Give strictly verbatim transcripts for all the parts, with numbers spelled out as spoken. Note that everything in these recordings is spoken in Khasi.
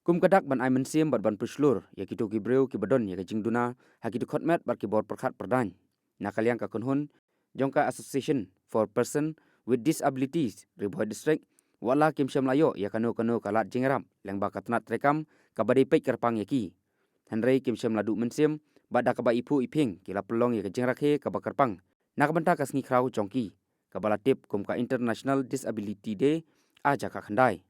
Kum ka dak ban ai mynsiem bad ban pynshlur ïa kito ki briew kiba don ïa ka jingduna ha ki dkhot met bad ki bor pyrkhat pyrdaiñ, na ka liang ka kynhun jong ka Association for Person with Disabilities Ri Bhoi District, wat la kim shym la ïoh ïa kano kano ka lad jingïarap lyngba ka tnat treikam kaba dei peit kyrpang ïa ki, hynrei kim shym la duh mynsiem bad da kaba iphuh iphieng ki la pynlong ïa ka jingrakhe kaba kyrpang na ka bynta ka sngi khraw jong ki, kaba la tip kum ka International Disability Day, ar hajar khatkhyndai.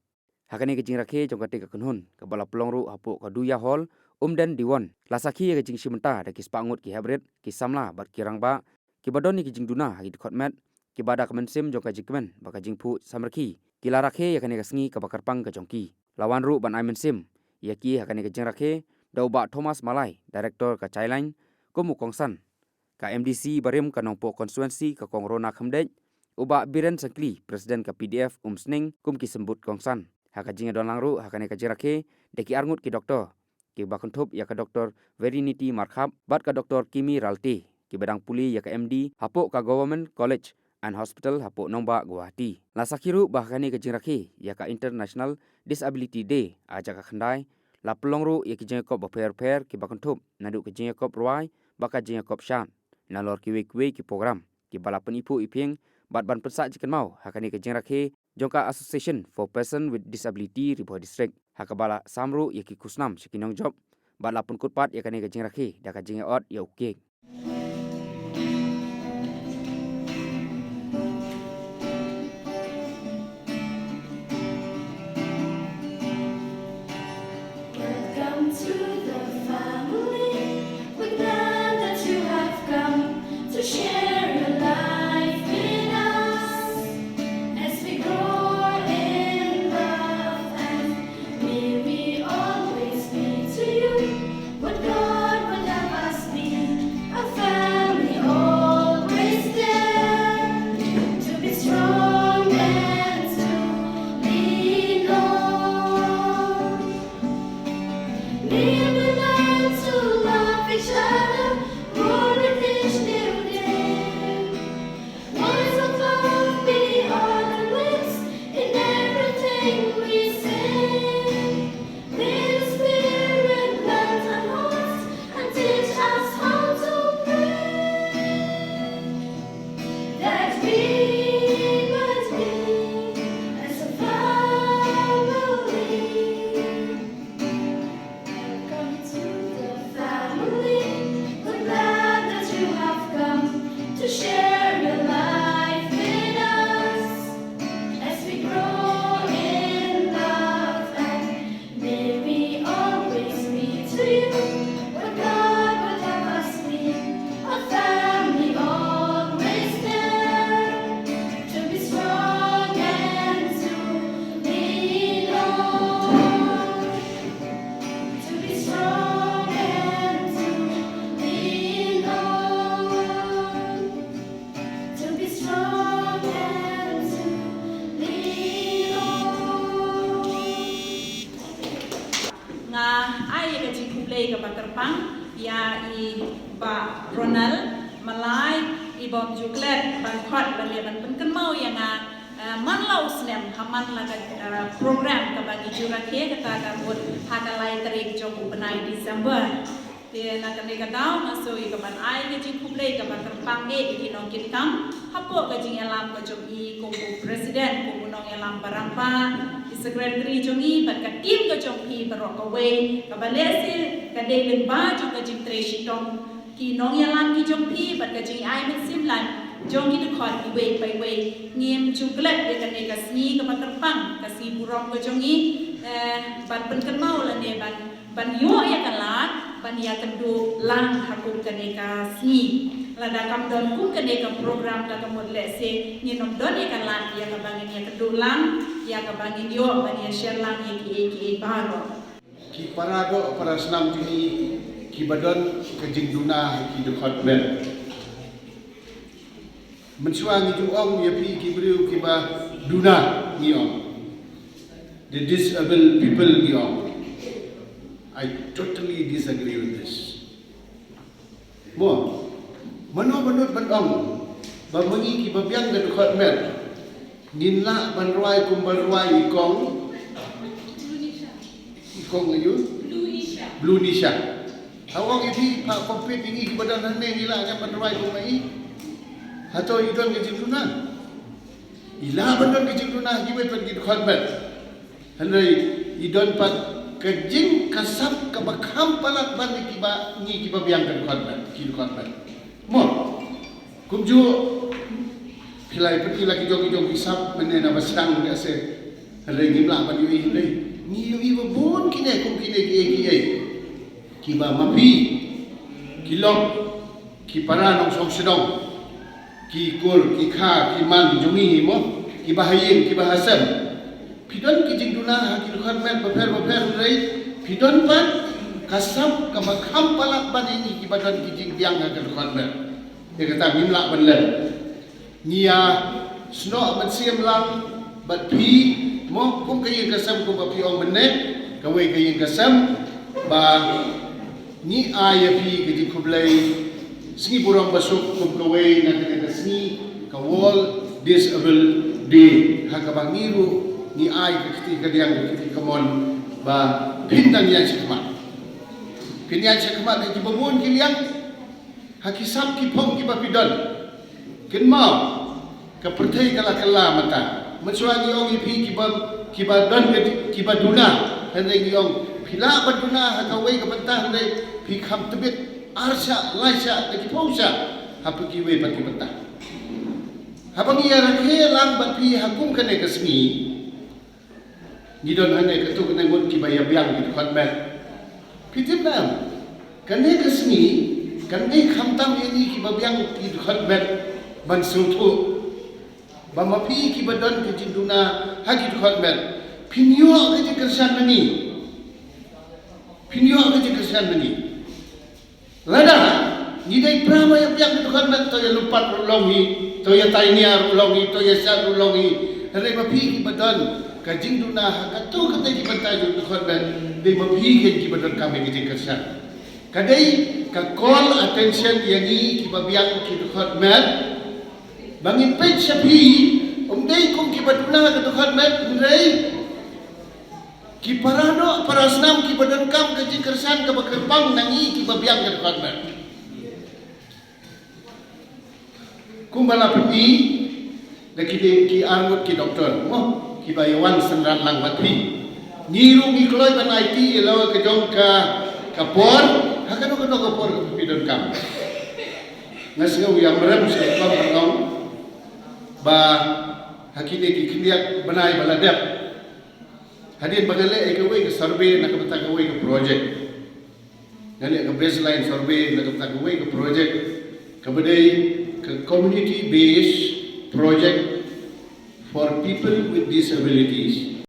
Ha kane ka jingrakhe jong katei ka kynhun kaba la pynlong ruh hapoh ka Duya Hall, Umden Diwon, la sakhi ïa ka jingshim bynta da ki spah ngut ki heprit, ki samla bad ki rangbah kiba don ïa ki jingduna ha ki dkhot met, kiba da ka mynsiem jong ka jingkmen bad ka jingphuh samrkhie ki la rakhe ïa kane ka sngi kaba kyrpang ka jong ki. La wan ruh ban ai mynsiem ïa ki ha kane ka jingrakhe da u Bah Thomas Malai, Director ka Childline, kum u kongsan, ka M D C barim ka Nongpoh Constituency ka Kong Rona Khymdeit, u Bah Biren Syngkli, President ka P D F Umsning, kum ki symbud kongsan. Ha ka jingïadon lang ruh ha kane ka jingrakhe da ki arngut ki doktor, kiba kynthup ïa ka Doktor Verenity Markhap bad ka Doktor Kimi Ralte, kiba dang pule ïa ka M D hapoh ka Government College and Hospital hapoh Nongbah, Guwahati. La sakhi ruh ba ha kane ka jingrakhe ïa ka International Disability Day, ar hajar khatkhyndai, la pynlong ruh ïa ki jingïakop bapher bapher kiba kynthup naduh ka jingïakop rwai bad ka jingïakop shad, nalor kiwei kiwei ki program kiba la pyniphuh iphieng bad ban pynsah jingkynmaw ha kane ka jingrakhe jong ka Association for Person with Disability Ri Bhoi District, ha kaba la sam ruh ïa ki khusnam sha ki nongjop bad la pynkut pat ïa kane ka jingrakhe da ka jingïaot ïa u cake. Welcome to the family. We're glad that you have come to share your life with us. As we grow in love and may we always be to you what God would have us be, a family always there to be strong and to lean on. May we learn to love each other more with each new day. Words of love be on our lips in everything we say. May the Spirit plant our hearts and teach us how to pray, that we might be as a family. Welcome to the family. We're glad that you have come to share your life with us. As we grow in love and may we always be to you what God would have us be, a family always there to be strong and to lean on. To be strong and to lean on. To be strong and to lean on. Nga ai ïa ka jingkhublei kaba kyrpang ïa i Bah Ronald Malai, i bym ju klet ban khot ban leh ban pynkynmaw ïa nga, eh, man la u snem ha man la ka, eh, program kaba ngi ju rakhe, kata ka mut ha ka lai tarik jong u bnai December. Te na kane ka daw nga sngew ïa ka ban ai ka jingkhublei kaba kyrpang ïa ki nongkitkam hapoh ka jingïalam ka jong i kum u president, kum u nongïalam ba rangbah, ki secretary jong i bad ka team ka jong phi baroh kawei, kaba lehse ka dei lyngba jong ka jingtrei shitom ki nongïalam ki jong phi bad ka jingai mynsiem lad jong ki dkhot iwei pa iwei. Ngim ju klet ïa kane ka sngi kaba kyrpang, ka sngi burom ka jong i, eh, ban pynkynmaw lane ban ban ïoh ïa ka lad ban ïakynduh lang ha kum kane ka sngi. Lada kam don kum kane ka program, ka mut lehse ngin ym don ïa ka lad ïa kaba ngin ïakynduh lang, ïa kaba ngin ïoh ban ïashare lang ïa kiei kiei baroh. Ki para doh para snam jong ngi kiba don ka jingduna ha ki dkhot met. Mynshuwa ngi ju ong ïa phi ki briew kiba duna, ngi ong. The disabled people, ngi ong. I totally disagree with this. Mo, mano ba nud ban ong ba ma ngi kiba biang ka dkhot met ngin lah ban rwai kumba rwai i kong? Kong ayu? Blue Nisha. Hawang iti pa kompit ini ki badan hane nila nya panuai kong mai. Hato i don ka jingduna. Ila ban don ka jingduna ki wei pat ki dkhot met. Hynrei i don pat ka jingkasap kaba kham palat ban ki ba ngi ki ba biang ka dkhot met, ki dkhot met. Mo. Kumjuh. Phi lai pynti la ki jong ki jong ki sap mynne na ba sdang de se. Hynrei ngim lah ban ïohi hynrei. Ngi ïohi ba bun kine kum kine ki ei ki ei. Ki ba ma phi. Ki lok. Ki para nongshong shnong. Ki kur, ki kha, ki man jong ngi mo. Ki ba ha ïing, ki ba ha sem. Phi don ki jingduna ha ki dkhot met bapher bapher hynrei. Phi don pat ka sap kaba kham palat ban ïa ngi ki ba don ki jingbiang ha ki dkhot met. Ïa kata ngim lah ban leh. Ngi ïa snoh ban siem lang bad phi mo kum ka ïing ka sem kum ba phi ong mynne kawei ka ïing ka sem ba ngi ai ïa phi ka jingkhublei sngi burom basuk kum kawei na kane ka sngi ka World Disabled Day ha kaba ngi ruh ngi ai ka kti ka diang ka kti ka mon ba phin dang ïa shikmat. Phin ïa shikmat ha ki ba bun ki liang ha ki sap ki phong ki ba phi don. Kynmaw ka pyrthei ka la kylla mynta. Mynshuwa ngi ong ïa phi ki ba ki ba don ka ki ba duna. Hynrei ngi ong phi lah ban duna ha kawei ka bynta hynrei phi kham tbit ar shah lai shah da ki phew shah ha phi kiwei pat ki bynta. Haba ngi ïa rakhe lang bad phi ha kum kane ka sngi. Ngi don hangne katto katne ngut kiba ïa biang ki dkhot met. Phi tip ne em? Kane ka sngi kan dei khamtam ïa ngi kiba biang ki dkhot met ban sngewthuh ba ma phi kiba don ka jingduna ha ki dkhot met phin ïoh ka jingkyrshan na ngi. Phin ïoh ka jingkyrshan na ngi. Lada ngi dei pra ma ïa biang ki dkhot met to ïa lumpat ruh long hi, to ïa tainia ruh long hi, to ïa shat ruh long hi. Hynrei ma phi kiba don ka jingduna ha katto katne ki bynta jong ki dkhot met, dei ma phi kein kiba donkam ïa ka jingkyrshan. Ka dei ka call attention ïa ngi kiba biang ki dkhot met ba ngin peit sha phi, ym dei kum kiba duna ka dkhot met hynrei ki para doh para snam kiba donkam ka jingkyrshan kaba kyrpang na ngi kiba biang ka dkhot met. Kumba la pyni da ki dei ki ar ngut ki doktor mo kiba ïa wan synran lang bad phi. Ngi ruh ngi kloi ban aiti ïa la ka jong ka ka por ha kano kano ka por ka phi donkam. Nga sngew ïa mrem sha ka kam ba ha kine ki khyndiat bnai ba la dep. Hadien ba nga leh ïa kawei ka survey na ka bynta kawei ka project. Nga leh ka baseline survey na ka bynta kawei ka project kaba dei ka community based project for people with disabilities.